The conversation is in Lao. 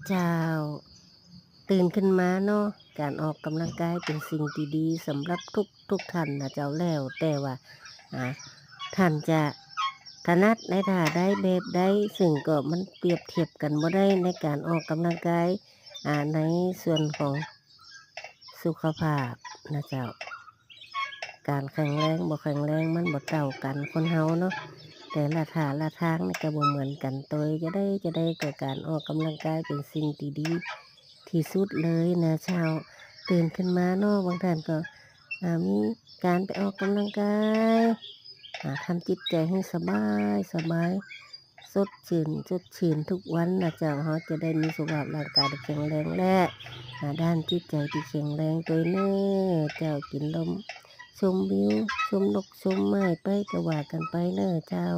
ເຈົ້າ ຕື່ນຂຶ້ນມາເນາະ ການອອກກຳລັງກາຍເປັນສິ່ງທີ່ດີສຳລັບທຸກໆທ່ານນະເຈົ້າ ແລ້ວແຕ່ວ່າ ອາ ທ່ານຈະຖະໜັດໃນທ່າໃດແບບໃດ ເຊິ່ງກໍມັນປຽບທຽບກັນບໍ່ໄດ້ໃນການອອກກຳລັງກາຍ ອາ ໃນສ່ວນຂອງສຸຂະພາບນະເຈົ້າ. ການແຂງແຮງບໍ່ແຂງແຮງມັນບໍ່ເທົ່າກັນ ຄົນເຮົາເນາະ ແຕ່ລະທ່າລະທາງນີ້ກໍບໍ່ເໝືອນກັນ ໂຕຍຈະໄດ້ຈະໄດ້ກໍການອອກກຳລັງກາຍເປັນສິ່ງທີ່ດີທີ່ສຸດເລີຍນະເຈົ້າ. ຕື່ນຂຶ້ນມາເນາະ ບາງທ່ານກໍ ອາ ມີການໄປອອກກຳລັງກາຍ ອາ ທຳຈິດໃຈໃຫ້ສະບາຍສະບາຍ ສົດຊື່ນ ສົດຊື່ນທຸກວັນນະເຈົ້າ. ເຮົາຈະໄດ້ມີສຸຂະພາບຮ່າງກາຍທີ່ແຂງແຮງ ແລະ ອາ ດ້ານຈິດໃຈທີ່ແຂງແຮງໂຕຍເນີເຈົ້າ. ກິນລົມ ຊົມວິວ ຊົມນົກ ຊົມໄມ້ໄປກໍວ່າກັນໄປເນີເຈົ້າ.